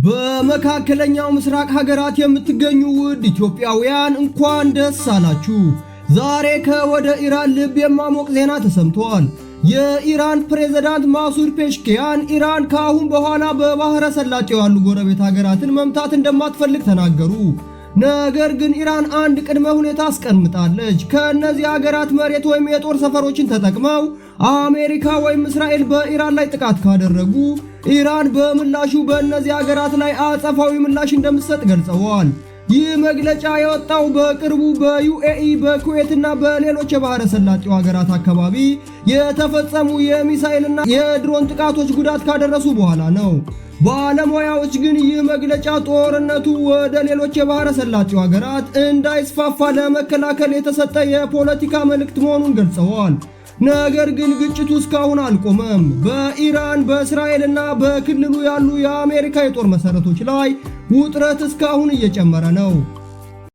በመካከለኛው ምስራቅ ሀገራት የምትገኙ ውድ ኢትዮጵያውያን እንኳን ደስ አላችሁ። ዛሬ ከወደ ኢራን ልብ የማሞቅ ዜና ተሰምቷል። የኢራን ፕሬዝዳንት ማሱድ ፔሽኪያን ኢራን ከአሁን በኋላ በባህረ ሰላጤው ያሉ ጎረቤት ሀገራትን መምታት እንደማትፈልግ ተናገሩ። ነገር ግን ኢራን አንድ ቅድመ ሁኔታ አስቀምጣለች። ከእነዚህ ሀገራት መሬት ወይም የጦር ሰፈሮችን ተጠቅመው አሜሪካ ወይም እስራኤል በኢራን ላይ ጥቃት ካደረጉ ኢራን በምላሹ በእነዚህ ሀገራት ላይ አጸፋዊ ምላሽ እንደምትሰጥ ገልጸዋል። ይህ መግለጫ የወጣው በቅርቡ በዩኤኢ፣ በኩዌትና በሌሎች የባህረ ሰላጤው ሀገራት አካባቢ የተፈጸሙ የሚሳኤልና የድሮን ጥቃቶች ጉዳት ካደረሱ በኋላ ነው። ባለሙያዎች ግን ይህ መግለጫ ጦርነቱ ወደ ሌሎች የባህረ ሰላጤው ሀገራት እንዳይስፋፋ ለመከላከል የተሰጠ የፖለቲካ መልእክት መሆኑን ገልጸዋል። ነገር ግን ግጭቱ እስካሁን አልቆመም። በኢራን፣ በእስራኤልና በክልሉ ያሉ የአሜሪካ የጦር መሰረቶች ላይ ውጥረት እስካሁን እየጨመረ ነው።